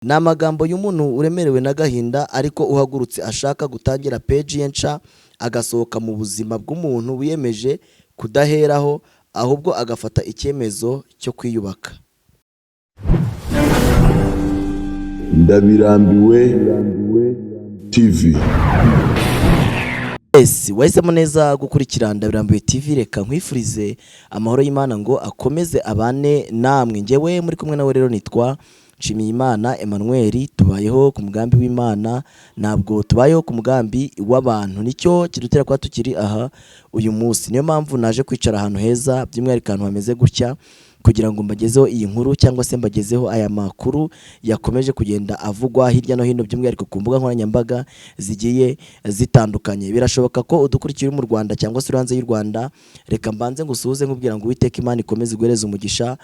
Ni amagambo y'umuntu uremerewe n'agahinda ariko uhagurutse ashaka gutangira peji ye nshya, agasohoka mu buzima bw'umuntu wiyemeje kudaheraho, ahubwo agafata icyemezo cyo kwiyubaka. Ndabirambiwe TV. Yes, wahisemo neza gukurikira Ndabirambiwe TV. Reka nkwifurize amahoro y'Imana ngo akomeze abane namwe. Njyewe muri kumwe nawe rero nitwa Nshimiyimana Emmanuel. Tubayeho ku mugambi w'Imana, ntabwo tubayeho ku mugambi w'abantu. Nicyo kidutera kuba tukiri aha uyu munsi. Niyo mpamvu naje kwicara ahantu heza, by'umwihariko ahantu hameze gutya, kugira ngo mbagezeho iyi nkuru cyangwa se mbagezeho aya makuru yakomeje kugenda avugwa hirya no hino, by'umwihariko ku mbuga nkoranyambaga zigiye zitandukanye. Birashoboka ko udukurikiye uri mu Rwanda cyangwa se uri hanze y'u Rwanda. Reka mbanze ngusuhuze nkubwira ngo Uwiteka Imana ikomeze iguhereze umugisha.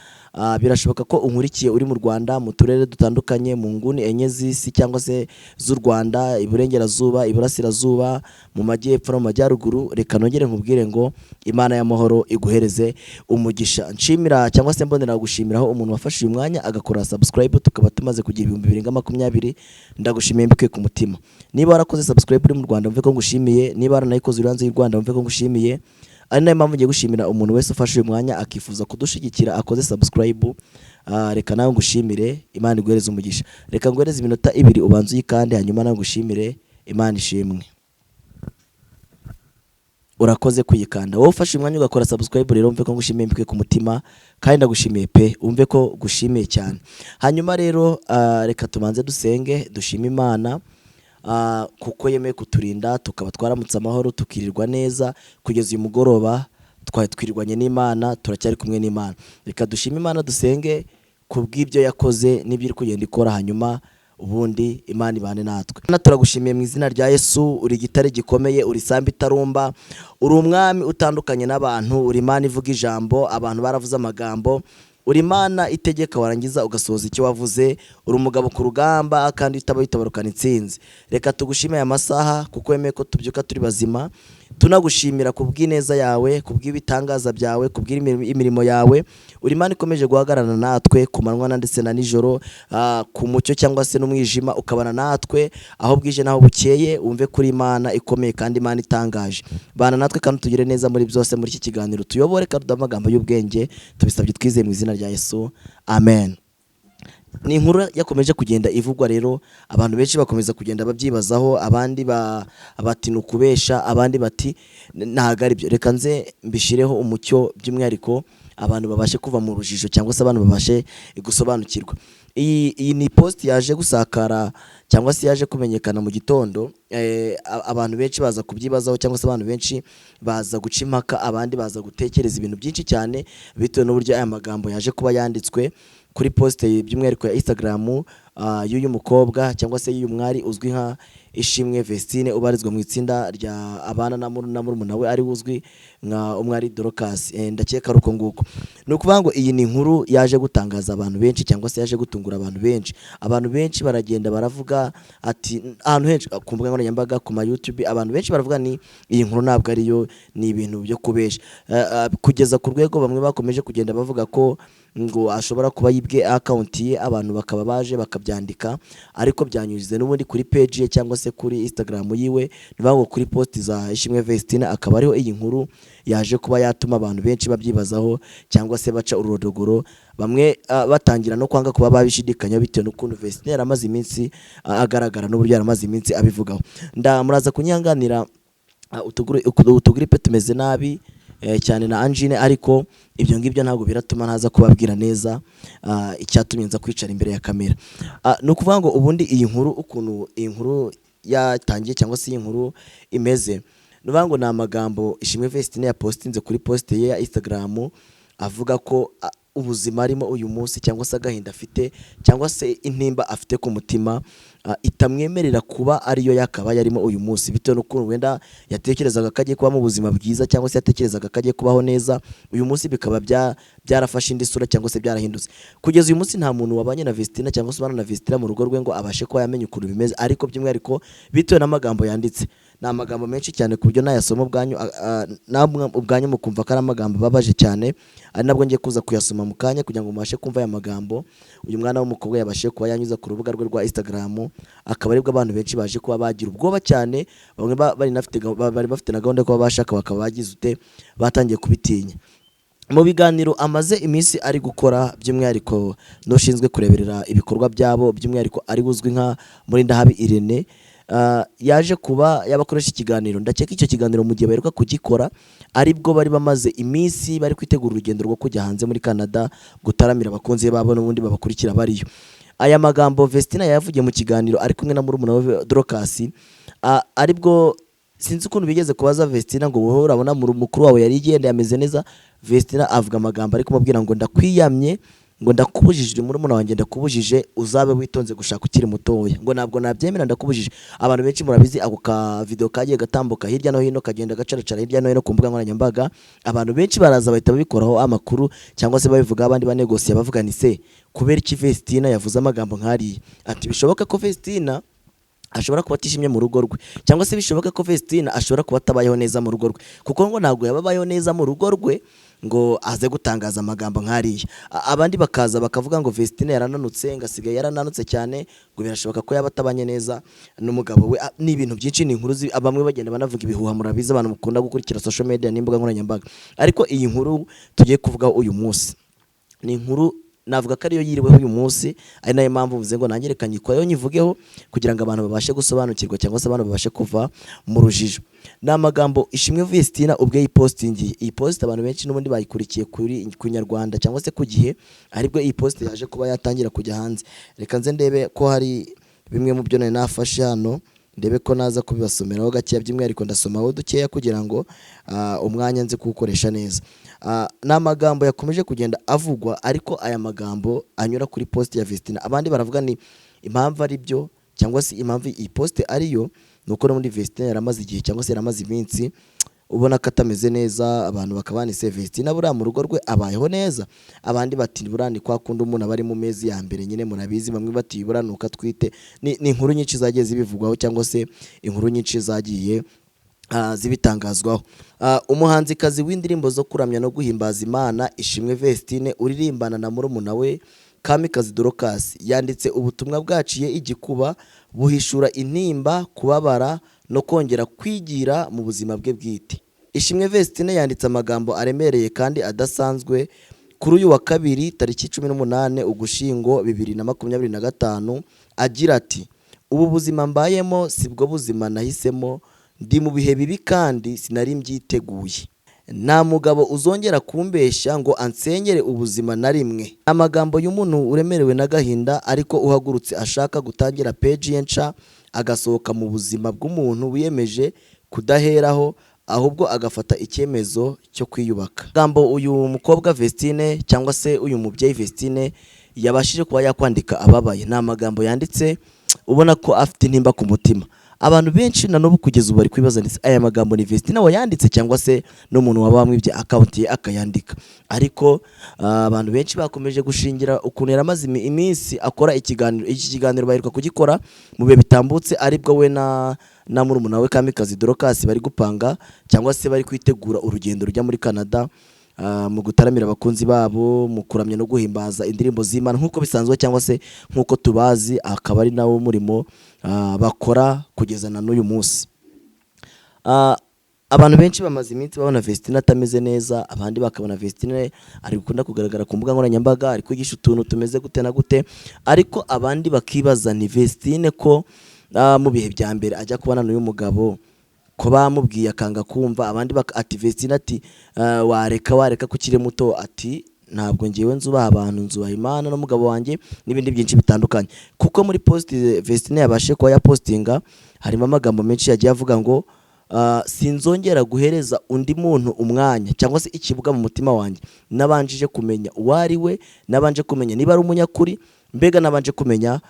Birashoboka ko unkurikiye uri mu Rwanda, mu turere dutandukanye, mu nguni enye z'isi cyangwa se z'u Rwanda: iburengerazuba, iburasirazuba, mu majyepfo no mu majyaruguru. Reka nongere nkubwire ngo Imana y'amahoro iguhereze umugisha. Nshimira cyangwa se mbonera gushimiraho umuntu wafashe uyu mwanya agakora subscribe, tukaba tumaze kugira 20,020. Ndagushimiye mbikuye ku mutima. Niba warakoze subscribe uri mu Rwanda, wumve ko ngushimiye. Niba waranayikoze uri hanze y'u Rwanda, wumve ko ngushimiye. Ari nayo mpamvu ngiye gushimira umuntu wese ufashe uyu mwanya akifuza kudushyigikira akoze subscribe. Reka nawe ngushimire, Imana iguhereze umugisha. Reka nguhereze iminota 2 ubanze uyikande, hanyuma nawe ngushimire. Imana ishimwe, urakoze kuyikanda. Wowe ufashe umwanya ugakora subscribe rero, wumve ko ngushimiye mbikuye ku mutima, kandi ndagushimiye pe, wumve ko gushimiye cyane. Hanyuma rero reka tubanze dusenge, dushime Imana kuko yemeye kuturinda tukaba twaramutse amahoro, tukirirwa neza kugeza uyu mugoroba. Twari twirirwanye n'Imana, turacyari kumwe n'Imana. Reka dushime Imana, dusenge ku bw'ibyo yakoze n'ibyo iri kugenda ikora, hanyuma ubundi Imana ibane natwe. Imana, turagushimiye mu izina rya Yesu. Uri igitare gikomeye, uri isambu itarumba, uri umwami utandukanye n'abantu, uri Imana ivuga ijambo, abantu baravuze amagambo. Uri Imana itegeka warangiza ugasohoza icyo wavuze. Uri umugabo ku rugamba kandi utaba witabarukana intsinzi. Reka tugushime aya masaha kuko wemeye ko tubyuka turi bazima. Tunagushimira ku bw'ineza yawe, ku bw'ibitangaza byawe, ku bw'imirimo yawe. Uri Imana ikomeje guhagararana natwe ku manywa na ndetse na nijoro, ku mucyo cyangwa se n'umwijima, ukabana natwe aho bwije n'aho bukeye. Wumve kuri Imana ikomeye kandi Imana itangaje. Bana natwe kandi tugire neza muri byose. Muri iki kiganiro tuyobore kandi uduhe amagambo y'ubwenge. Tubisabye twizeye mu izina rya Yesu, amen. Ni inkuru yakomeje kugenda ivugwa rero, abantu benshi bakomeza kugenda babyibazaho, abandi bati ni ukubesha, abandi bati ntabwo ari byo. Reka nze mbishireho umucyo, by'umwihariko abantu babashe kuva mu rujijo cyangwa se abantu babashe gusobanukirwa. Iyi ni post yaje gusakara cyangwa se yaje kumenyekana mu gitondo. Abantu benshi baza kubyibazaho cyangwa se abantu benshi baza guca impaka, abandi baza gutekereza ibintu byinshi cyane bitewe n'uburyo aya magambo yaje kuba yanditswe kuri post, by'umwihariko ya Instagram y'uyu mukobwa cyangwa se y'uyu mwari uzwi nka Ishimwe Vestine, ubarizwa mu itsinda rya abana na murumuna we ari uzwi nka Umwari Dorcas. Ndakeka ari uko nguko. Ni ukuvuga ngo iyi ni inkuru yaje gutangaza abantu benshi cyangwa se yaje gutungura abantu benshi. Abantu benshi baragenda baravuga ati ahantu henshi ku mbuga nkoranyambaga, ku ma YouTube, abantu benshi baravuga ni iyi nkuru ntabwo ariyo, ni ibintu byo kubesha. Kugeza ku rwego bamwe bakomeje kugenda bavuga ko ngo ashobora kuba yibwe account ye, abantu bakaba baje bakabyandika, ariko byanyuze n'ubundi kuri page ye cyangwa se kuri Instagram yiwe, ni ngo kuri post za Ishimwe Vestine, akaba ariho iyi nkuru yaje kuba yatuma abantu benshi babyibazaho cyangwa se baca ururondogoro, bamwe batangira no kwanga kuba babishidikanya bitewe n'ukuntu Vestine yari amaze iminsi agaragara n'uburyo yari amaze iminsi abivugaho. Ndamuraza kunyanganira, utugrippe tumeze nabi cyane na angine, ariko ibyo ngibyo ntabwo biratuma ntaza kubabwira neza icyatumye nza kwicara imbere ya kamera. Ni ukuvuga ngo ubundi iyi nkuru, ukuntu iyi nkuru yatangiye cyangwa se iyi nkuru imeze, ni ukuvuga ngo ni amagambo Ishimwe Vestine yapostinze kuri post ye ya Instagram, avuga ko ubuzima arimo uyu munsi cyangwa se agahinda afite cyangwa se intimba afite ku mutima itamwemerera kuba ariyo yakaba yarimo uyu munsi, bitewe n'ukuntu wenda yatekerezaga ko agiye kuba mu buzima bwiza cyangwa se yatekerezaga ko agiye kubaho neza. Uyu munsi bikaba byarafashe indi sura cyangwa se byarahindutse. Kugeza uyu munsi nta muntu wabanye na Vestina cyangwa se ubana na Vestina mu rugo rwe ngo abashe kuba yamenya ukuntu bimeze, ariko by'umwihariko bitewe n'amagambo yanditse. Ni amagambo menshi cyane ku buryo nayasoma ubwanyu namwe ubwanyu mukumva ko ari amagambo ababaje cyane, ari nabwo ngiye kuza kuyasoma mu kanya kugira ngo mubashe kumva aya magambo uyu mwana w'umukobwa yabashije kuba yanyuza ku rubuga rwe rwa Instagram, akaba aribwo abantu benshi baje kuba bagira ubwoba cyane. Bamwe bari bafite na gahunda yo kuba bashaka, bakaba bagize ute, batangiye kubitinya. Mu biganiro amaze iminsi ari gukora, by'umwihariko n'ushinzwe kureberera ibikorwa byabo, by'umwihariko ari uzwi nka Murindahabi Irene, yaje kuba yabakoresha ikiganiro. Ndakeka icyo kiganiro mu gihe baheruka kugikora aribwo bari bamaze iminsi bari kwitegura urugendo rwo kujya hanze muri Canada gutaramira abakunzi babo n'ubundi babakurikira bariyo. Aya magambo Vestina yayavugiye mu kiganiro ari kumwe na murumuna we Dorcas, aribwo sinzi ukuntu bigeze kubaza Vestina ngo: "Wowe urabona mukuru wawe yari igenda yameze neza?" Vestina avuga amagambo ari kumubwira ngo: "Ndakwiyamye," ngo, "ndakubujije, uri murumuna wanjye, ndakubujije, uzabe witonze gushaka ukiri mutoya," ngo, "ntabwo nabyemera, ndakubujije." Abantu benshi murabizi, ako ka video kagiye gatambuka hirya no hino, kagenda gacaracara hirya no hino ku mbuga nkoranyambaga. Abantu benshi baraza bahita babikoraho amakuru cyangwa se babivuga, abandi banegosiye bavuga ni se kubera iki Vestina yavuze amagambo nk'ariya, ati bishoboka ko Vestina ashobora kuba atishimye mu rugo rwe, cyangwa se bishoboka ko Vestina ashobora kuba atabayeho neza mu rugo rwe, kuko ngo ntabwo yaba abayeho neza mu rugo rwe ngo aze gutangaza amagambo nk'ariya. Abandi bakaza bakavuga ngo Vestina yarananutse, ngo asigaye yarananutse cyane, ngo birashoboka ko yaba atabanye neza n'umugabo we. Ni ibintu byinshi, ni inkuru bamwe bagenda banavuga ibihuha. Murabizi, abantu mukunda gukurikira social media n'imbuga nkoranyambaga. Ariko iyi nkuru tugiye kuvugaho uyu munsi ni inkuru navuga ko ariyo yiriweho uyu munsi, ari nayo mpamvu mvuze ngo nanjye reka nyikoreho nyivugeho kugira ngo abantu babashe gusobanukirwa cyangwa se abantu babashe kuva mu rujijo. Ni amagambo Ishimwe Vestina ubwe yipostingiye. Iyi post abantu benshi n'ubundi bayikurikiye kuri ku Nyarwanda cyangwa se ku Gihe, aribwo iyi post yaje kuba yatangira kujya hanze. Reka nze ndebe ko hari bimwe mu byo nari nafashe hano, ndebe ko naza kubibasomeraho gakeya. By'umwihariko ndasomaho dukeya kugira ngo umwanya nzi kuwukoresha neza. Ni amagambo yakomeje kugenda avugwa, ariko aya magambo anyura kuri post ya Vestina, abandi baravuga ni impamvu ari byo cyangwa se impamvu iyi post ariyo ni uko n'ubundi Vestina yaramaze igihe cyangwa se yaramaze iminsi ubona ko atameze neza. Abantu bakaba banise Vestina buriya mu rugo rwe abayeho neza, abandi bati buriya ni kwa kundi umuntu aba ari mu mezi ya mbere nyine murabizi, bamwe bati buriya ni uko atwite. Ni inkuru nyinshi zagiye zibivugwaho cyangwa se inkuru nyinshi zagiye zibitangazwaho. Umuhanzikazi w'indirimbo zo kuramya no guhimbaza Imana, Ishimwe Vestine, uririmbana na murumuna we Kamikazi Dorcas, yanditse ubutumwa bwaciye igikuba, buhishura intimba, kubabara no kongera kwigira mu buzima bwe bwite. Ishimwe Vestine yanditse amagambo aremereye kandi adasanzwe kuri uyu wa kabiri tariki 18 Ugushyingo 2025, agira ati: "Ubu buzima mbayemo si bwo buzima nahisemo, ndi mu bihe bibi kandi sinari mbyiteguye. Nta mugabo uzongera kumbeshya ngo ansenyere ubuzima na rimwe." Amagambo y'umuntu uremerewe n'agahinda, ariko uhagurutse ashaka gutangira peji ye nshya, agasohoka mu buzima bw'umuntu wiyemeje kudaheraho, ahubwo agafata icyemezo cyo kwiyubaka. Amagambo uyu mukobwa Vestine cyangwa se uyu mubyeyi Vestine yabashije kuba yakwandika ababaye, ni amagambo yanditse ubona ko afite intimba ku mutima. Abantu benshi na n'ubu kugeza ubu bari kwibaza ndetse aya magambo ni Vestine wayanditse cyangwa se n'umuntu waba wamwibye account ye akayandika. Ariko abantu benshi bakomeje gushingira ukuntu yaramaze iminsi akora ikiganiro. Iki kiganiro baheruka kugikora mu bihe bitambutse, aribwo we na murumuna we Kamikazi Dorcas bari gupanga cyangwa se bari kwitegura urugendo rujya muri Canada, mu gutaramira abakunzi babo mu kuramya no guhimbaza indirimbo z'Imana nk'uko bisanzwe cyangwa se nk'uko tubazi, akaba ari nawo murimo bakora kugeza na n'uyu munsi. Abantu benshi bamaze iminsi babona Vestine atameze neza, abandi bakabona Vestine ari gukunda kugaragara ku mbuga nkoranyambaga ari kwigisha utuntu tumeze gute na gute, ariko abandi bakibaza ni Vestine ko mu bihe bya mbere ajya kubana n'uyu mugabo ko bamubwiye akanga kumva. Abandi ati Vestine ati wareka ko ukiri muto, ati ntabwo ngewe nzubaha abantu, nzubaha Imana n'umugabo wanjye, n'ibindi byinshi bitandukanye. Kuko muri post Vestine yabashe kuba yapostinga harimo amagambo menshi yagiye avuga ngo sinzongera guhereza undi muntu umwanya cyangwa se ikibuga mu mutima wanjye nabanjije kumenya uwo ari we, nabanje kumenya niba ari umunyakuri, mbega nabanje kumenya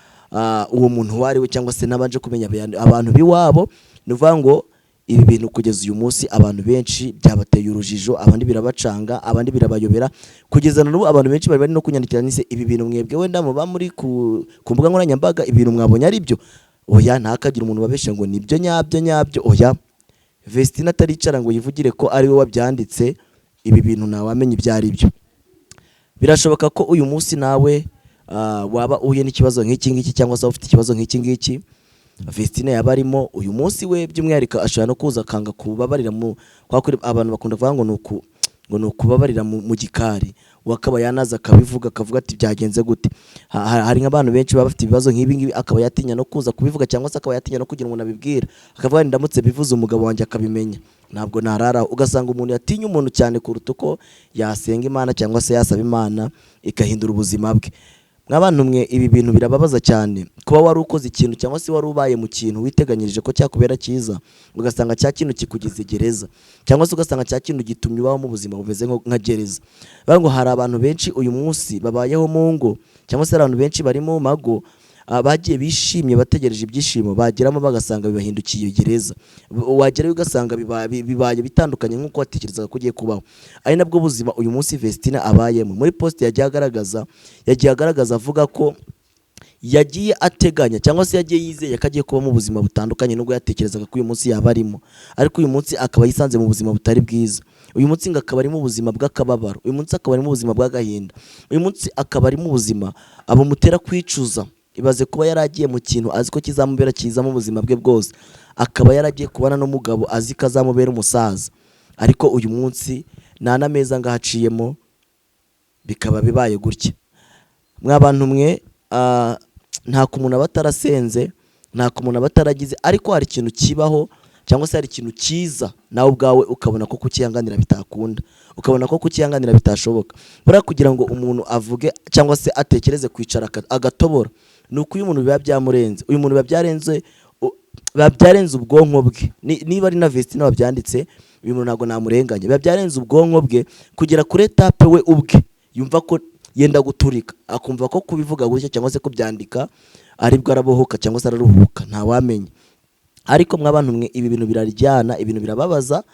uwo muntu uwo ari we, cyangwa se nabanje kumenya abantu b'iwabo. Ni ukuvuga ngo ibi bintu kugeza uyu munsi abantu benshi byabateye urujijo, abandi birabacanga, abandi birabayobera. Kugeza na n'ubu abantu benshi bari bari no kunyandikira nise ibi bintu mwebwe wenda muba muri ku mbuga nkoranyambaga, ibintu mwabonye ari byo. Oya, ntakagira umuntu babesha ngo nibyo nyabyo nyabyo. Oya, Vestine ataricara ngo yivugire ko ari we wabyanditse, ibi bintu ntawamenya ibyo ari byo. Birashoboka ko uyu munsi nawe waba uhuye n'ikibazo nk'iki ngiki, cyangwa se waba ufite ikibazo nk'iki ngiki Vestine yaba arimo uyu munsi. We by'umwihariko ashobora no kuza akanga kubabarira mu kwa kuri abantu bakunda kuvuga ngo ni uku, ngo ni ukubabarira mu gikari. We akaba yanaza akabivuga, akavuga ati byagenze gute. Hari nk'abantu benshi baba bafite ibibazo nk'ibi ngibi, akaba yatinya no kuza kubivuga, cyangwa se akaba yatinya no kugira umuntu abibwira, akavuga ati ndamutse bivuze umugabo wanjye akabimenya ntabwo nararaho. Ugasanga umuntu yatinya umuntu cyane kuruta uko yasenga Imana cyangwa se yasaba Imana igahindura ubuzima bwe. Mw'abantu mwe, ibi bintu birababaza cyane, kuba wari ukoze ikintu cyangwa se wari ubaye mu kintu witeganyirije ko cyakubera cyiza, ugasanga cya kintu kikugize gereza, cyangwa se ugasanga cya kintu gitumye ubaho mu buzima bumeze nka gereza. Bavuga ngo hari abantu benshi uyu munsi babayeho mu ngo, cyangwa se hari abantu benshi bari mu mago, bagiye bishimye bategereje ibyishimo, bageramo bagasanga bibahindukiye gereza. Wagerayo ugasanga bibaye bitandukanye nk'uko watekerezaga ko ugiye kubaho. Ari nabwo buzima uyu munsi Vestine abayemo. Muri post yagiye agaragaza avuga ko yagiye ateganya cyangwa se yagiye yizeye ko agiye kuba mu buzima butandukanye nubwo yatekerezaga ko uyu munsi yaba arimo, ariko uyu munsi akaba yisanze mu buzima butari bwiza. Uyu munsi ngo akaba ari mu buzima bw'akababaro, uyu munsi akaba ari mu buzima bw'agahinda, uyu munsi akaba ari mu buzima abumutera kwicuza. Ibaze kuba yaragiye mu kintu azi ko kizamubera cyiza mu buzima bwe bwose, akaba yaragiye kubana n'umugabo azi ko azamubera umusaza, ariko uyu munsi nta n'ameza ngaho aciyemo, bikaba bibaye gutya. Mwa bantu mwe, nta ku muntu aba atarasenze, nta ku muntu aba ataragize, ariko hari ikintu kibaho cyangwa se hari ikintu cyiza nawe ubwawe ukabona ko kucyihanganira bitakunda, ukabona ko kucyihanganira bitashoboka. Buriya kugira ngo umuntu avuge cyangwa se atekereze kwicara agatobora, ni uko uyu muntu biba byamurenze, uyu muntu biba byarenze ubwonko bwe. Niba ari na Vestine wabyanditse, uyu muntu ntabwo namurenganya, biba byarenze ubwonko bwe kugera kuri étape we ubwe yumva ko yenda guturika, akumva ko kubivuga gutya cyangwa se kubyandika aribwo arabohoka cyangwa se araruhuka, ntawamenya. Ariko mw'abantu mwe, ibi bintu biraryana, ibintu birababaza,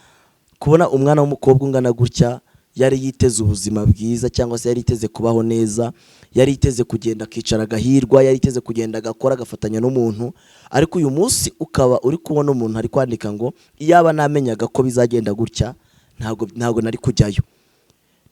kubona umwana w'umukobwa ungana gutya yari yiteze ubuzima bwiza, cyangwa se yari yiteze kubaho neza, yari yiteze kugenda akicara agahirwa, yari yiteze kugenda agakora agafatanya n'umuntu, ariko uyu munsi ukaba uri kubona umuntu ari kwandika ngo iyaba namenyaga ko bizagenda gutya ntabwo nari kujyayo.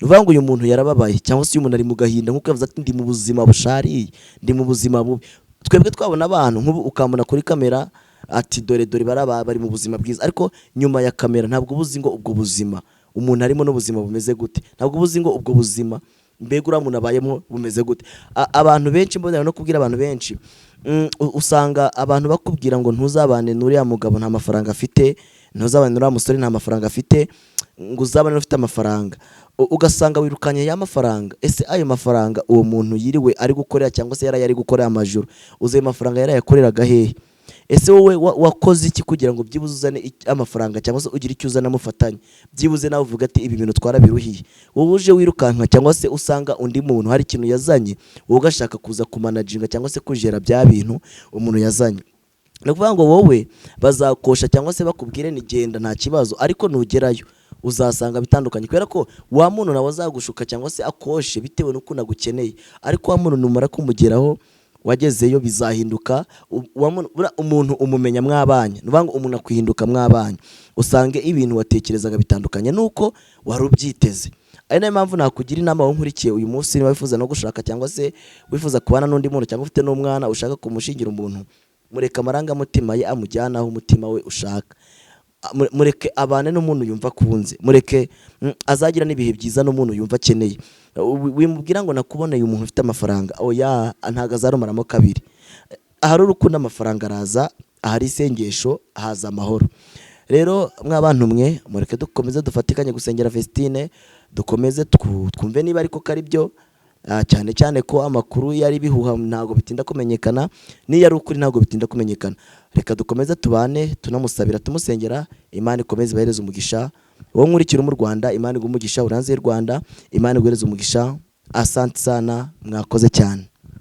Ni ukuvuga ngo uyu muntu yarababaye, cyangwa se uyu muntu ari mu gahinda, nk'uko yavuze ati ndi mu buzima bushariye, ndi mu buzima bubi. Twebwe twabona abantu nk'ubu ukambona kuri kamera ati dore dore baraba bari mu buzima bwiza, ariko nyuma ya kamera ntabwo uba uzi ngo ubwo buzima umuntu arimo n'ubuzima bumeze gute, ntabwo uba uzi ngo ubwo buzima mbega uriya muntu abayemo bumeze gute. Abantu benshi, mbonera no kubwira abantu benshi, usanga abantu bakubwira ngo ntuzabane n'uriya mugabo nta mafaranga afite, ntuzabane n'uriya musore nta mafaranga afite, ngo uzabane n'ufite amafaranga. Ugasanga wirukanye ya mafaranga. Ese ayo mafaranga uwo muntu yiriwe ari gukorera, cyangwa se yaraye ari gukorera amajoro, uzi ayo mafaranga yarayakoreraga hehe? Ese wowe wakoze iki kugira ngo byibuze uzane amafaranga, cyangwa se ugire icyo uzana mufatanye, byibuze nawe uvuga ati ibi bintu twarabiruhiye? Wowe uje wirukanka, cyangwa se usanga undi muntu hari ikintu yazanye, wowe ugashaka kuza kumanaginga cyangwa se kujera bya bintu umuntu yazanye. Ni ukuvuga ngo wowe bazakosha cyangwa se bakubwire ni genda nta kibazo, ariko nugerayo uzasanga bitandukanye, kubera ko wa muntu nawe azagushuka cyangwa se akoshe bitewe n'ukuntu agukeneye, ariko wa muntu numara kumugeraho wagezeyo bizahinduka. Buriya umuntu umumenya mwabanye. Ni ukuvuga ngo umuntu akwihinduka mwabanye, usange ibintu watekerezaga bitandukanye nuko wari ubyiteze. Ari nayo mpamvu nakugira inama wowe nkurikiye uyu munsi, niba wifuza no gushaka cyangwa se wifuza kubana n'undi muntu, cyangwa ufite n'umwana ushaka kumushingira umuntu, mureke amarangamutima ye amujyane aho umutima we ushaka. Mureke abane n'umuntu yumva akunze, mureke azagira n'ibihe byiza n'umuntu yumva akeneye. Wimubwira ngo nakuboneye umuntu ufite amafaranga, oya, ntabwo azarumaramo kabiri. Ahari urukundo amafaranga araza, ahari isengesho haza amahoro. Rero mw'abantu mwe, mureke dukomeze dufatikanye gusengera Vestine, dukomeze twumve niba ariko ko ari byo. Cyane cyane ko amakuru yari bihuha ntabwo bitinda kumenyekana, n'iyo ari ukuri ntabwo bitinda kumenyekana. Reka dukomeze tubane tunamusabira, tumusengera. Imana ikomeze ibahereze umugisha. Wowe nkurikira mu Rwanda, Imana iguhe umugisha. Uri hanze y'u Rwanda, Imana iguhereze umugisha. Asante sana, mwakoze cyane.